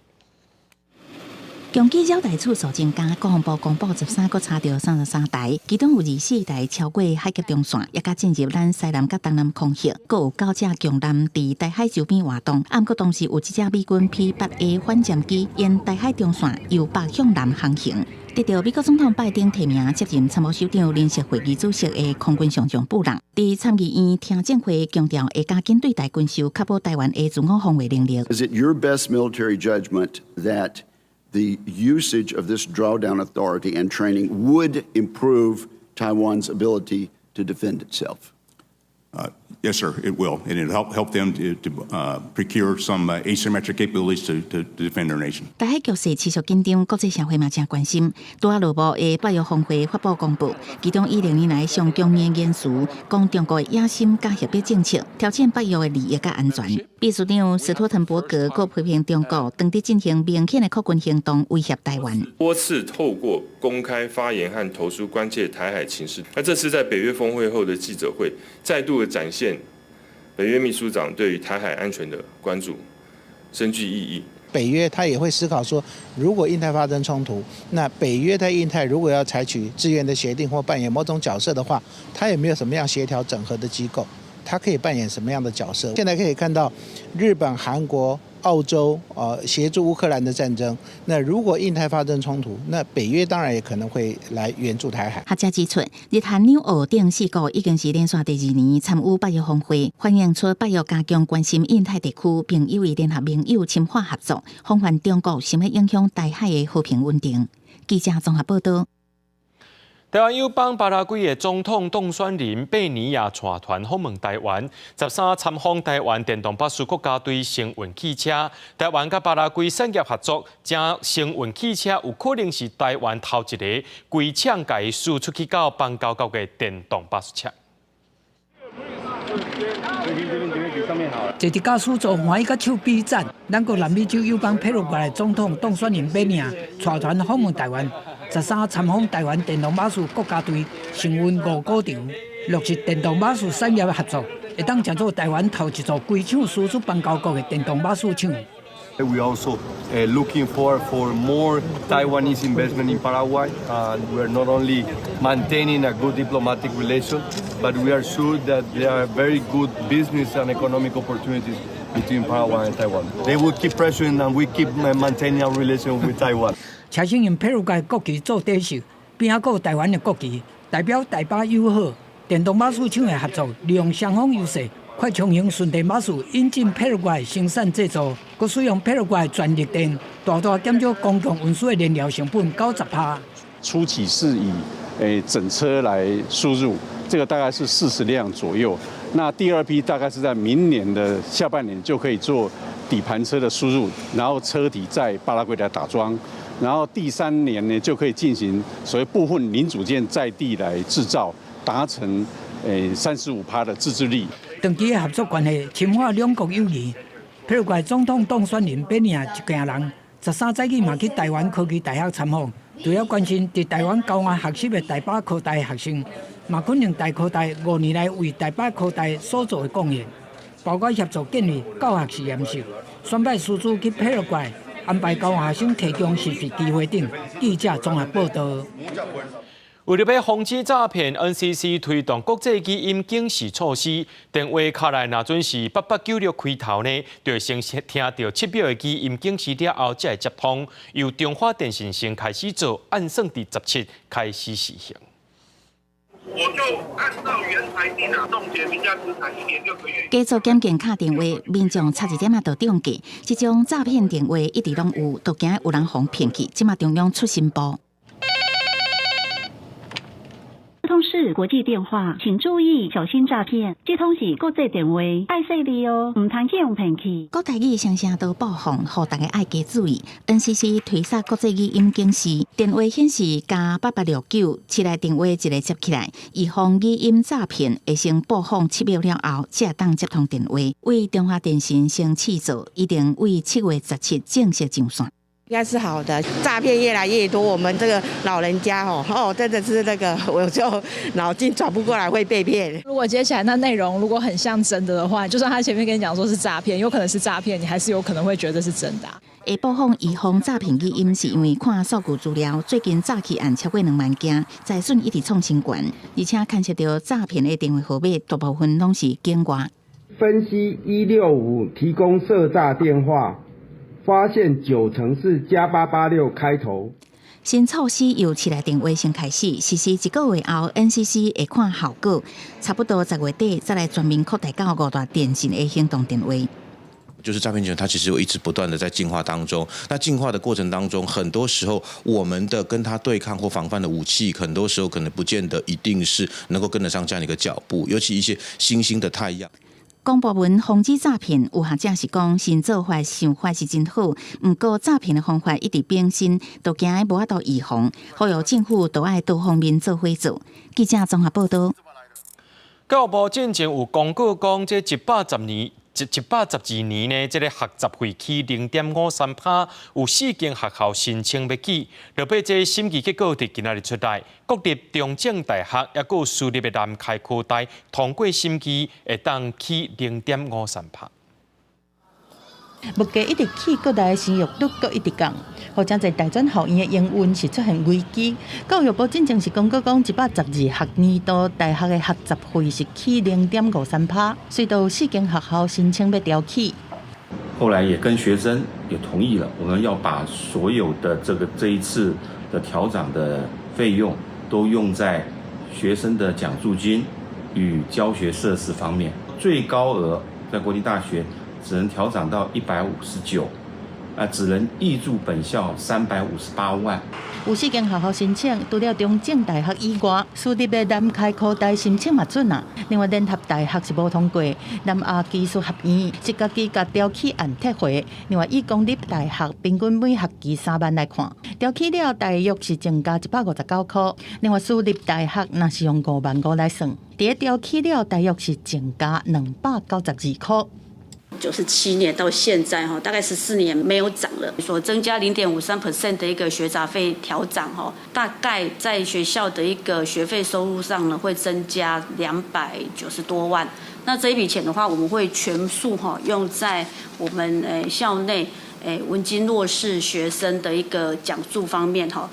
強機擾台次數增加，國防部公布13個查著33台，其中有24台超過海峽中線，也佮進入咱西南佮東南空域，閣有九隻強艦佇台海周邊活動。毋過當時有一隻美軍 P-8A 反潛機沿台海中線由北向南航行。得著美國總統拜登提名接任參謀首長聯席會議主席的空軍上將布朗，佇參議院聽證會強調，會加緊對台軍售，確保台灣的自我防衛能力。 Is it your best military judgment that the usage of this drawdown authority and training would improve Taiwan's ability to defend itself? Yes, sir, it will. And it'll help them to procure some asymmetric capabilities to defend their nation. 台海局勢持續緊張，國際社會嘛誠關心。拄仔落幕的北約峰會發布公報，其中以歷年來上強硬言辭，講中國的野心佮脅迫政策，挑戰北約的利益佮安全。秘書長斯托滕伯格閣批評中國當佇進行明顯的擴軍行動，威脅台灣。多次透過公開發言和投書關切台海情勢。那這次在北約峰會後的記者會，再度的展現北約秘書長對於台海安全的關注，深具意義。北約他也會思考說，如果印太發生衝突，那北約在印太如果要採取自願的協定或扮演某種角色的話，他也沒有什麼樣協調整合的機構，他可以扮演什麼樣的角色？現在可以看到，日本、韓國、澳洲啊協助烏克蘭的戰爭。那如果印太發生衝突，那北約當然也可能會來援助台海。學者指出，日韓紐澳等四國已經是連續第二年參與北約峰會，反映出北約加強關心印太地區，並有意聯合盟友深化合作，防範中國想欲影響台海的和平穩定。記者綜合報道。台灣友邦巴拉圭的總統當選人貝尼亞帶團訪問台灣，13參訪台灣電動巴士國家隊星雲汽車。台灣佮巴拉圭產業合作，這星雲汽車有可能是台灣頭一个規廠共輸出去到邦交國的電動巴士車。坐佇駕駛座歡喜佮手比讚，咱國南美洲友邦佩魯怪的總統當選人貝尼亞帶團訪問台灣。13參訪台灣電動巴士國家隊星雲五股場，落實電動巴士產業合作，會當成做台灣頭一座規廠輸出邦交國的電動巴士廠。 We also looking for more Taiwanese investment in Paraguay, and we are not only maintaining a good diplomatic relation, but we are sure that there are very good business and economic opportunities between Paraguay and Taiwan. They will keep pressuring, and we keep maintaining our relation with Taiwan. 車身用佩魯怪國旗做底色，邊仔閣有台灣的國旗，代表台巴友好。電動巴士廠的合作，利用雙方優勢，快長型純電巴士引進佩魯怪生產製造，閣使用佩魯怪全綠電，大大減少公共運輸的燃料成本90%。初期是以整車來輸入，這個大概是40輛左右。那第二批大概是在明年的下半年就可以做底盤車的輸入，然後車體在巴拉圭來打樁。然後第三年呢，就可以進行所謂部分零組件在地來製造，達成35%的自製率。長期的合作關係，深化兩國友誼。佩魯怪總統當選人貝尼亞一行人，13早起嘛去台灣科技大學參訪，除了關心佇台灣交換學習的台北科大學生，嘛肯定台科大5年來為台北科大所做的貢獻，包括協助建立教學實驗室，選派師資去佩魯怪。安排交換學生提供實習機會等。記者綜合報道。為著欲防止詐騙，NCC 推動國際語音警示措施。電話敲來，若準是8896開頭呢，就會先聽著7秒的語音警示了後，才會接通。由中華電信先開始做，按算佇17開始試行。我就按照原裁定啊，凍結名下資產1年6個月。繼續檢警敲電話，民眾插一點仔就中計。這種詐騙電話一直攏有，都驚有人予騙去。這馬中央出新步。這通是國際電話，請注意小心詐騙。這通是國際電話，愛細膩哦，毋通去予騙去。國台語聲聲都播放，予大家愛加注意。NCC 推捒國際語音警示，電話顯示+8869，市內電話一个接起來，預防語音詐騙，會先播放7秒了後，才會當接通電話。為中華電信先試做，一定為7月17正式上線。應該是好的，詐騙越來越多，我們這個老人家哦，哦，真的是那個，我就腦筋轉不過來，會被騙。如果接起來那內容如果很像真的的話，就算他前面跟你講說是詐騙，有可能是詐騙，你還是有可能會覺得是真的。會播放預防詐騙語音，是因為看數據資料，最近詐欺案超過2萬件，災損一直創新高，而且牽涉著詐騙的電話號碼，大部分攏是境外。分析165提供涉詐電話。發現9成是+886開頭。新措施由市內電話先開始實施，一個月後，NCC 會看效果，差不多10月底再來全面擴大到五大電信的行動電話。就是詐騙集團，它其實會一直不斷的在進化當中。那進化的過程當中，很多時候我們的跟它對抗或防範的武器，很多時候可能不見得一定是能夠跟得上這樣的一個腳步。尤其一些新興的態樣。公部門防止詐騙，有學者是講新做法想法是真好，毋過詐騙的方法一直變新，都驚無法度預防，呼籲政府都愛多方面做伙做。記者綜合報道。教育部進前有公告講，這110年。112年呢，這个學雜費起0.53%，有四間學校申請欲起，落尾這審議結果佇今仔日出來，國立中正大學抑閣有私立的南開科大通過審議，會當起0.53%。物價一直起，國內的生育率閣一直降，予誠濟大專校院的營運是出現危機。教育部進前是公告講，112學年度大學的學雜費是起0.53%，隨著四間學校申請欲調起。後來也跟學生也同意了，我們要把所有的這個這一次的調漲的費用都用在學生的獎助金與教學設施方面。最高額在國立大學只能調漲到159，啊，只能挹注本校358萬。有四間學校申請，除了中正大學以外，私立的南開科大申請嘛准啊。另外聯合大學是無通過，南亞技術學院是家己共調起案撤回。另外以公立大學平均每學期3萬來看，調起了大約是增加159塊。另外私立大學若是用5萬5來算，佇咧調起了大約是增加292塊。 97年到現在哈，大概14年沒有漲了。所增加0.53% 的一個學雜費調漲哈，大概在學校的一個學費收入上呢，會增加290多萬。那這一筆錢的話，我們會全數哈用在我們校內文經弱勢學生的一個獎助方面哈。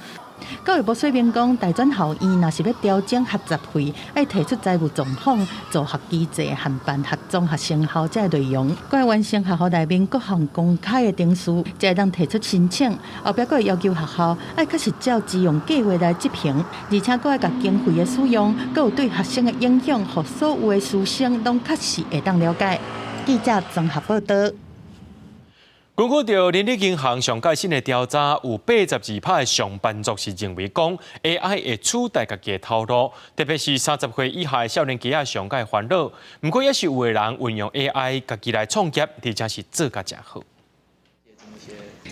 教育部說明講，大專校院若是欲調整學雜費，愛提出財務狀況、助學機制和辦學綜合成效這个內容，閣愛完成學校內面各項公開的程序，才會當提出申請。後壁閣會要求學校愛確實照支用計劃來執行，而且閣愛共經費的使用，閣有對學生的影響，予所有的師生攏確實會當了解。記者綜合報導。根據著人力銀行上蓋新的調查，有82%的上班族是認為講 AI 會取代家己的頭路，特別是30歲以下的少年家仔上蓋煩惱。毋過也是有的人運用 AI 家己來創業，而且是做甲誠好。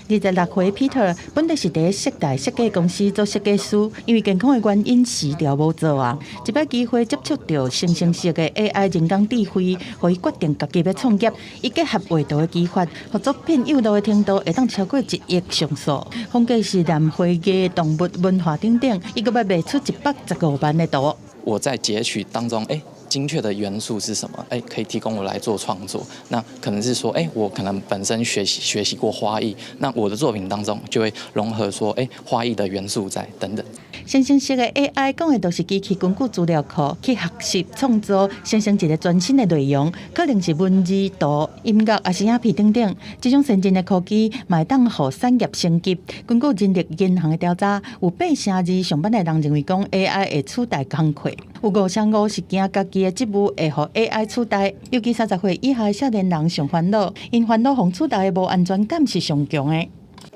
26歲 Peter 本來是佇設大設計公司做設計師，因為健康的原因辭掉無做啊。一擺機會接觸著生成式的 AI 人工智慧，予伊決定家己欲創業。伊結合畫圖的技法，予作品幼稚的程度會當超過1億像素。風格是南非嘅動物文化等等，伊閣欲賣出115萬的圖。我在截取當中，精確的元素是什麼？可以提供我來做創作。那可能是說，我可能本身學習過花藝，那我的作品當中就會融合說，花藝的元素在等等。生成式的 AI 講的就是機器根據資料庫去學習創作，生成一個全新的內容，可能是文字、圖、音樂，抑是影片等等。這種先進的科技嘛會當予產業升級。根據人力銀行的調查，有82%上班的人認為講 AI 會取代工課，有55%是驚家己的職務會予 AI 取代。尤其30歲以下的少年人上煩惱，𪜶煩惱予取代的無安全感是上強的。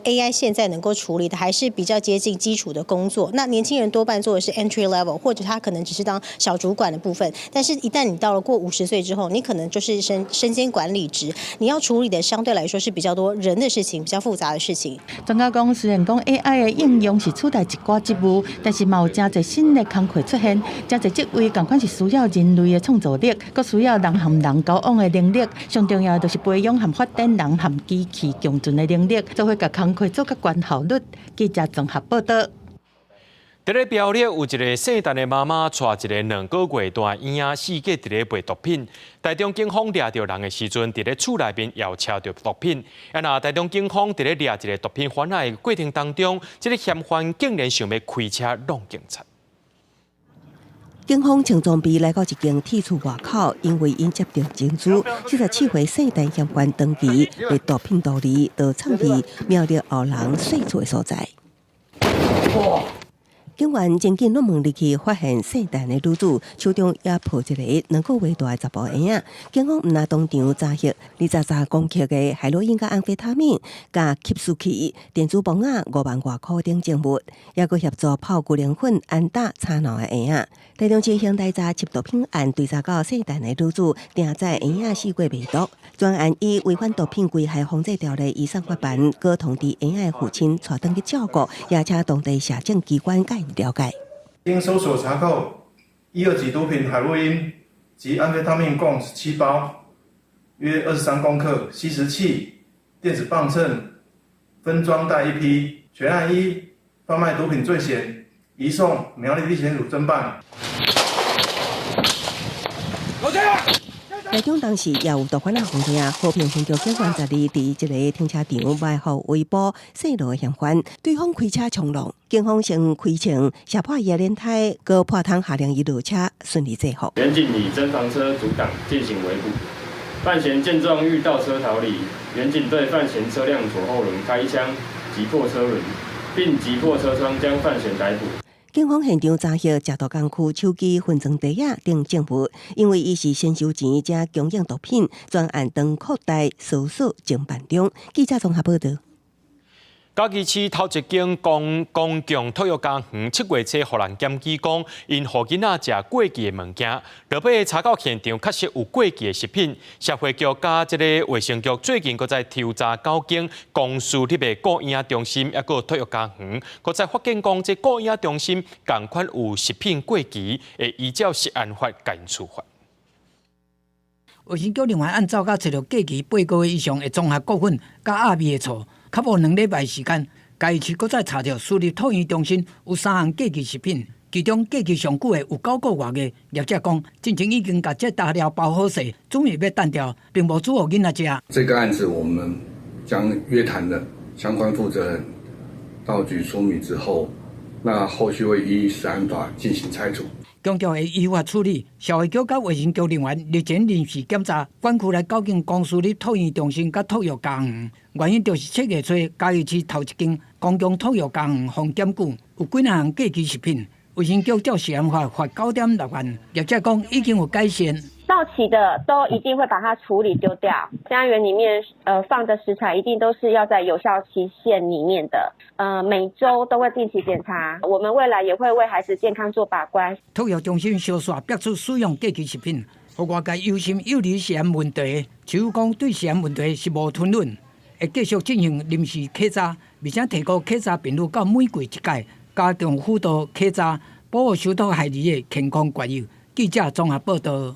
AI 現在能夠處理的還是比較接近基礎的工作，那年輕人多半做的是 entry level，或者他可能只是當小主管的部分。但是，一旦你到了過50歲之後，你可能就是身兼管理職，你要處理的相對來說是比較多人的事情，比較複雜的事情。專家講，雖然講 AI 的應用是取代一寡職務，但是嘛有誠濟新的工課出現，誠濟職位仝款是需要人類的創造力，閣需要人和人交往的能力。上重要的就是培養和發展人和機器共存的能力，做伙共工課做較懸效率。記者綜合報導。佇咧苗栗有一个姓陳的媽媽，帶一个2個月大嬰仔，四界佇咧賣毒品。台中警方掠著人的時陣，佇咧厝內面也有撨著毒品。啊，若台中警方佇咧掠一个毒品販仔的過程當中，這个嫌犯竟然想欲開車挵警察。警方穿裝備來到一間鐵厝外口，因為𪜶接著情資，47歲姓陳嫌犯長期賣毒品圖利，就藏佇苗栗後人細厝的所在。警員真緊攏問入去，發現姓陳的女子手中也抱一个2個月大的查埔嬰仔。警方毋但當場查獲23公克的海洛因佮安非他命，佮吸食器、電子磅仔5萬外箍等證物，也閣協助泡牛奶粉安打吵鬧的嬰仔。台中市刑大查緝毒品案追查到姓陳的女子，定載嬰仔四界賣毒，專案以違反毒品危害防制條例移送法辦，閣通知嬰仔的父親帶轉去照顧，也請當地社政機關介入了解。經搜索查扣一二級毒品海洛因及安非他命共17包，約23公克，吸食器、電子磅秤、分裝袋一批，全案依販賣毒品罪嫌，移送苗栗地檢署偵辦。台中當時也有毒販仔予掠，和平分局警員十二佇一个停車場埋伏圍捕姓羅的嫌犯，對方開車衝撞，警方先開槍射破伊的輪胎，閣破窗下令伊落車，順利制服。員警以偵防車阻擋進行圍捕，范閒見狀欲倒車逃離，員警對范閒車輛左後輪開一槍，擊破車輪，並擊破車窗將范閒逮捕。警方現場查獲食毒工具、手機、分裝袋仔等證物，因為伊是先收錢才供應毒品，專案當擴大搜索偵辦中。記者綜合報道。嘉義市頭一間公共托育家園7月初予人檢舉講，𪜶予囡仔食過期的物件，落尾查到現場確實有過期的食品。社會局佮這個衛生局最近閣再抽查九間公私立的顧嬰中心，抑閣托育家園，閣再發現講這顧嬰中心仝款有食品過期，會依照食安法共處罰。衛生局另外按照佮揣著過期八個月以上的綜合穀粉佮鴨味的醋。較無兩禮拜時間，嘉義市閣再查著私立托嬰中心有三項過期食品，其中過期上久的有九個月的。業者講，進前已經共這沓料包好勢，準備欲擲掉，並無煮予囡仔食。這個案子，我們將約談了相關負責人到局說明之後，那後續會依食安法進行拆除。強調會依法處理。社會局佮衛生局人員日前臨時檢查管區內九間公私立托嬰中心佮托育家園，原因就是7月初嘉義市頭一間公共托育家園予檢舉有幾若項過期食品，衛生局照食安法罰9.6萬。業者講已經有改善。到期的都一定會把它處理丟掉。家園裡面放的食材一定都是要在有效期限裡面的，每週都會定期檢查。我們未來也會為孩子健康做把關。托育中心相續逼出使用過期食品，予外界憂心幼兒食安問題。市府講對食安問題是無吞忍，會繼續進行臨時檢查，而且提高檢查頻率到每季一擺，加強輔導檢查，保護受託孩兒的健康權益。記者綜合報道。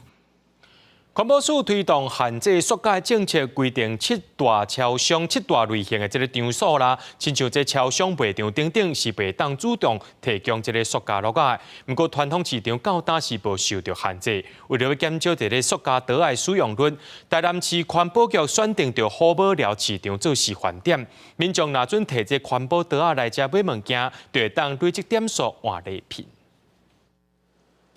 環保署推動限制塑膠政策，規定七大超商、七大類型的這个場所啦，親像這超商賣場等等，是袂當主動提供這个塑膠袋仔。毋過傳統市場到今是無受著限制。為著欲減少這个塑膠袋仔使用率，台南市環保局選定著虎母寮市場做示範點，民眾若準提這環保袋仔來遮買物件，就會當累積點數換禮品。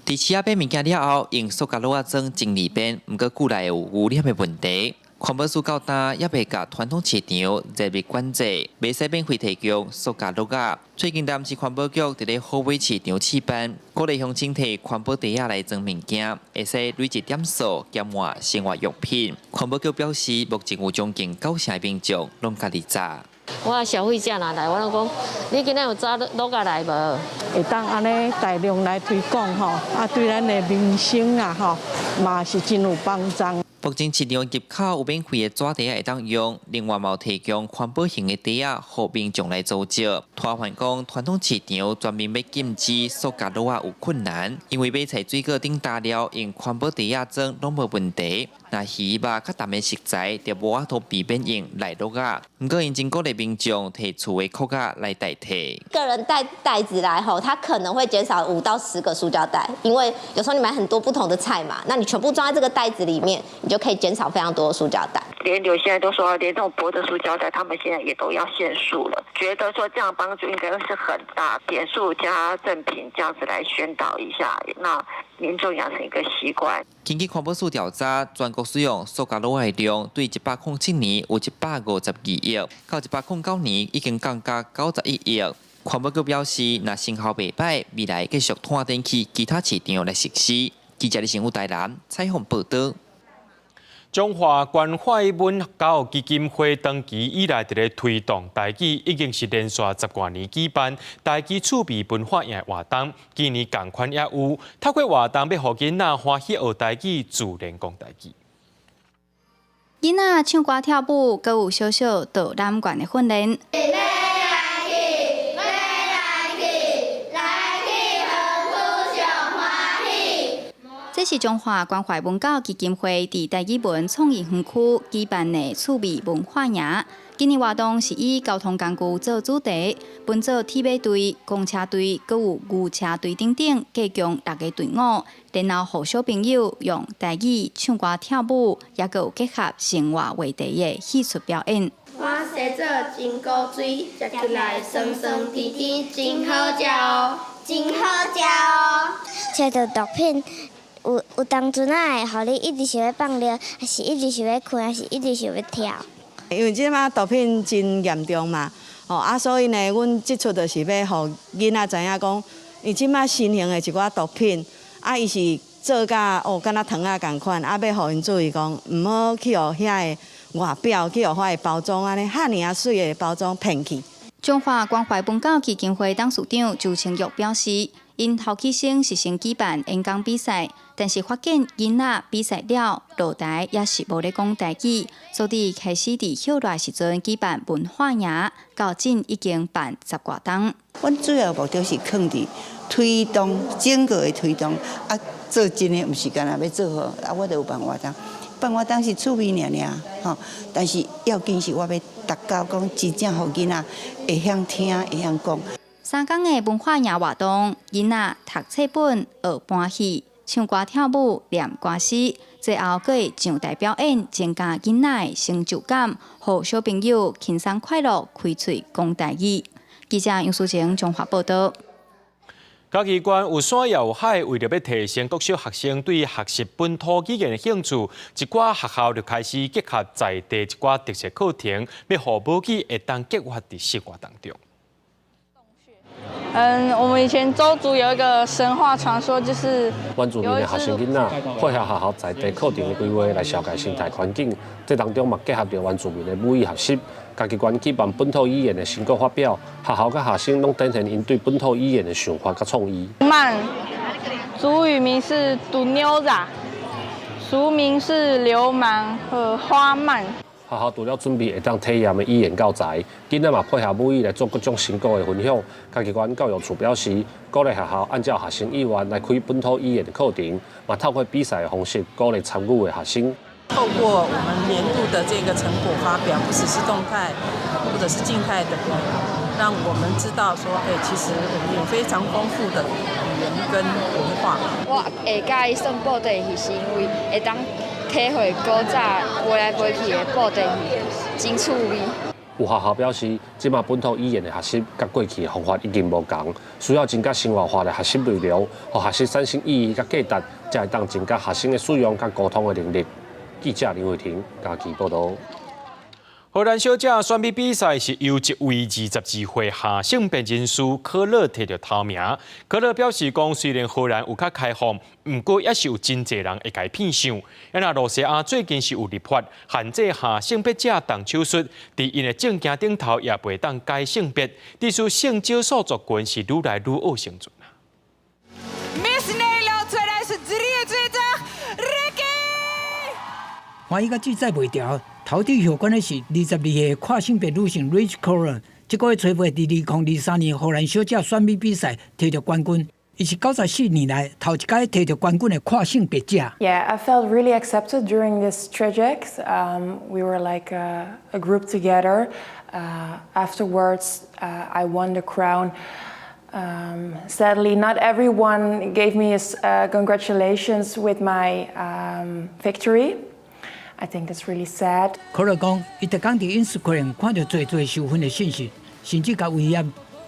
佇市仔買物件了後，用塑膠袋仔裝真利便，毋過久來會有污染的問題。環保署到今猶未共傳統市場列入管制，袂使免費提供塑膠袋仔。最近，台南市環保局佇咧虎尾市場試辦，鼓勵鄉親提環保袋仔來裝物件，會使累積點數減換生活用品。環保局表示，目前有將近九成的民眾攏家己紮。我消費者若來，我攏講，你今仔有紮橐仔來無？會當按呢大量來推廣吼，啊，對咱的民生啊吼，嘛是真有幫助。目前市場入口有免費的紙袋仔會當用，另外嘛有提供環保型的袋仔，予民眾來租借。拖環講，傳統市場全面欲禁止塑膠袋仔有困難，因為買菜水果等雜料用環保袋仔裝攏無問題。若魚肉較重的食材，就無法度避免用內落仔。毋過𪜶真鼓勵民眾提厝的箍仔來代替。個人帶袋子來吼，他可能會減少5到10個塑膠袋，因為有時候你買很多不同的菜嘛，那你全部裝在這個袋子裡面，你就可以減少非常多的塑膠袋。連有些人都說，連這種薄的塑膠袋，他們現在也都要限塑了。覺得說這樣幫助應該是很大，點數加贈品這樣子來宣導一下，那民眾養成一個習慣。根據環保署調查，全國使用塑膠袋的量對107年有152億，到109年已經降到91億。環保局表示，若成效袂䆀，未來繼續拓展去其他市場來實施。記者李成武台南採訪報導。中華關懷文教基金會長期以來佇咧推動台語，已經是連續十外年舉辦台語趣味文化營活動，今年仝款也有，透過活動欲予囡仔歡喜學台語，自然講台語。囡仔唱歌跳舞，閣有小小導覽員的訓練。來去，來去，來去，園區上歡喜。這是中華關懷文教基金會佇台語文創意園區舉辦的趣味文化營。今年活動是以交通工具做主題，分做鐵馬隊、公車隊，閣有牛車隊等等，計共六个隊伍，然後予小朋友用台語唱歌跳舞，抑閣有結合生活話題的戲曲表演。我生做真古錐，食起來酸酸甜甜，真好食哦，真好食哦。揣著毒品。有有當陣仔會予你一直想欲放尿，抑是一直想欲睏，抑是一直想欲跳。因為這馬毒品真嚴重嘛，吼啊，所以呢，阮這齣就是欲予囡仔知影講，伊這馬新型的一寡毒品，啊，伊是做甲哦，敢若糖仔仝款，啊，欲予𪜶注意講，毋好去予遐个外表去予遐个包裝按呢，遐爾仔媠的包裝騙去。中華關懷文教基金會董事長周清玉表示，𪜶頭起先是先舉辦演講比賽，但是發現囡仔比賽了落台也是無咧講台語，所以開始佇歇熱時陣舉辦文化營，到今已經辦十外冬。阮主要目的是囥佇推動整個的推動，啊，做真的毋是干焦欲做好，啊，我就有辦活動，辦活動是趣味爾爾，吼，但是要緊是我欲達到講真正予囡仔會曉聽，會曉講。三工的文化營活動，囡仔讀冊本、學搬戲、唱歌跳舞、念歌詩，最後閣會上台表演，增加囡仔的成就感，予小朋友輕鬆快樂，開喙講台語。記者楊淑晴綜合報導。嘉義縣有山有海，為著欲提升國小學生對學習本土語言的興趣，一寡學校就開始結合在地一寡特色課程，欲予母語會當激活佇生活當中。嗯，我們以前鄒族有一個神話傳說，就是原住民的學生囡仔配合學校在地課程的規劃來紹介生態環境，這當中嘛結合著原住民的母語學習。嘉義縣舉辦本土語言的成果發表，學校佮學生攏展現𪜶對本土語言的想法佮創意。曼，族語名是杜妞仔，俗名是流氓和花蔓。學校除了準備會當體驗的語言教材，囡仔嘛配合母語來做各種成果的分享。嘉義縣教育處表示，鼓勵學校按照學生意願來開本土語言的課程，嘛透過比賽的方式鼓勵參與的學生。透過我們年度的這個成果發表，不只是動態或者是靜態的，讓我們知道說，欸，其實我們有非常豐富的語言跟文化。我會佮意算布袋戲，是因為會當體會古早飛來飛去的布袋戲，真趣味。有學校表示，這馬本土語言的學習佮過去的方法已經無仝，需要增加生活化的學習內容，予學習產生意義佮價值，才會當增加學生的使用佮溝通的能力。記者林慧婷嘉義報導。荷蘭小姐選美比賽是由一位22歲下性別人士可樂摕著頭名。可樂表示講，雖然荷蘭有較開放，毋過也是有真濟人會共騙相。啊，若露西亞最近是有立法限制下性別者動手術，佇𪜶的證件頂頭也袂當改性別。致使性少數族群是愈來愈惡生存。 Miss Nederland 2023 Ricky。歡喜佮志載袂牢，頭拄荷冠的是22歲跨性別女性 Rich Koller，這個月初八佇2023年荷蘭小姐選美比賽摕著冠軍，伊是94年來頭一擺摕著冠軍的跨性別者。 Yeah, I felt really accepted during this traject. We were like a group together. Afterwards, I won the crown. Sadly, not everyone gave me a congratulations with my victory. I think that's really sad. 可樂講，伊逐工佇 Instagram 看著濟濟受訓的信息，甚至共威脅，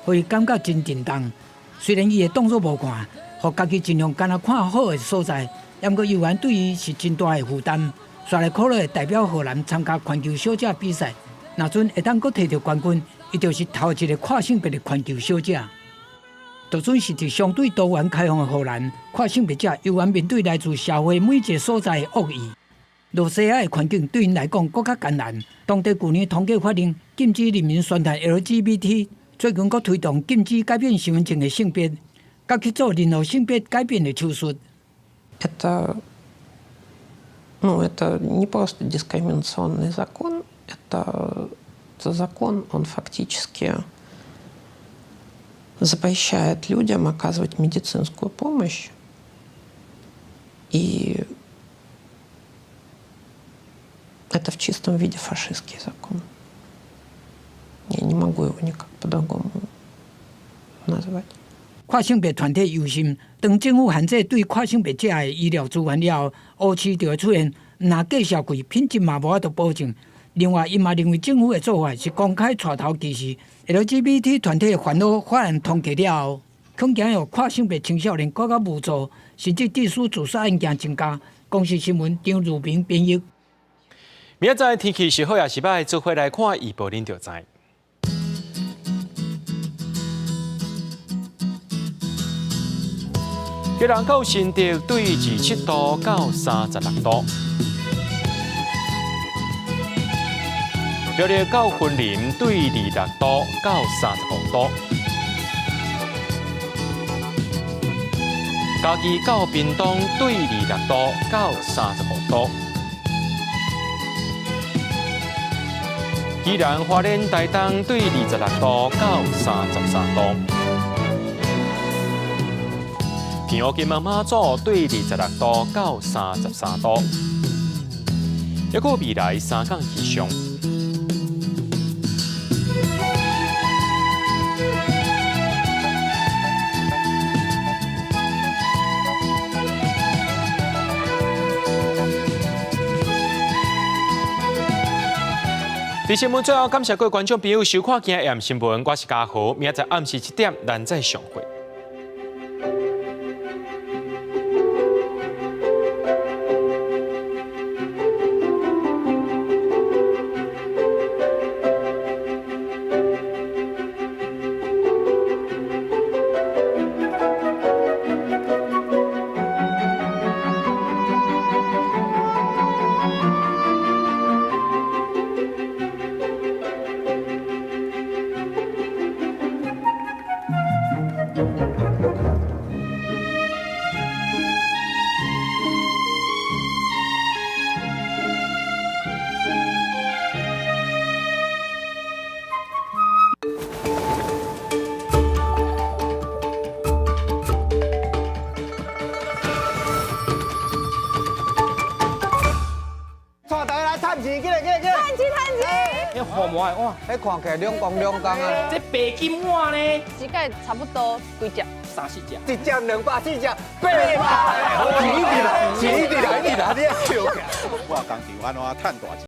予伊感覺真震動。雖然伊的動作無看，予家己盡量敢若看好的所在，毋過猶原對伊是真大的負擔。煞來可樂會代表荷蘭參加環球小姐比賽，若準會當閣摕著冠軍，伊就是頭一個跨性別的環球小姐。就準是佇相對多元開放的荷蘭，跨性別者猶原面對來自社會每一個所在的惡意。露西亞的環境對𪜶來講閣較艱難。當地舊年統計法令禁止人民宣傳 LGBT，最近閣推動禁止改變身份證的性別，佮去做任何性別改變的手術。 Это, ну, это не просто дискриминационный закон, это закон, он фактически запрещает людям оказывать медицинскую помощь. И это в чистом виде фашистский закон. Я не могу его никак по-другому назвать. 跨性別團體憂心，當政府限制對跨性別者的醫療資源了後，烏市就會出現毋但價數貴，品質嘛無法度保證。另外，伊嘛認為政府的做法是公開帶頭歧視 LGBT 團體的煩惱，法案通過了後，恐惊予跨性别青少年閣較無助，甚至致使自殺案件增加。公視新聞張如明編譯。明仔載天氣是好抑是䆀，做伙來看預報，恁就知。基隆到新竹對27度到36度，苗栗到雲林對26度到35度，嘉義到屏東對26度到35度，宜蘭花蓮台東對26度到33度。平湖金門馬祖對26度到33度，抑閣未來三工氣象。佇新聞最後，感謝各位觀眾朋友收看今日的新聞，我是嘉豪，明仔載暗時7點，咱再相會。帶大家來趁錢，過來過來過來。趁錢趁錢。彼紅毛的哇，彼看起來兩公兩公啊。這白金碗呢？一個差不多幾隻？三四隻。一隻200，四隻800。錢一直來，錢一直來，一直來，你笑起來。我工廠按怎趁大錢？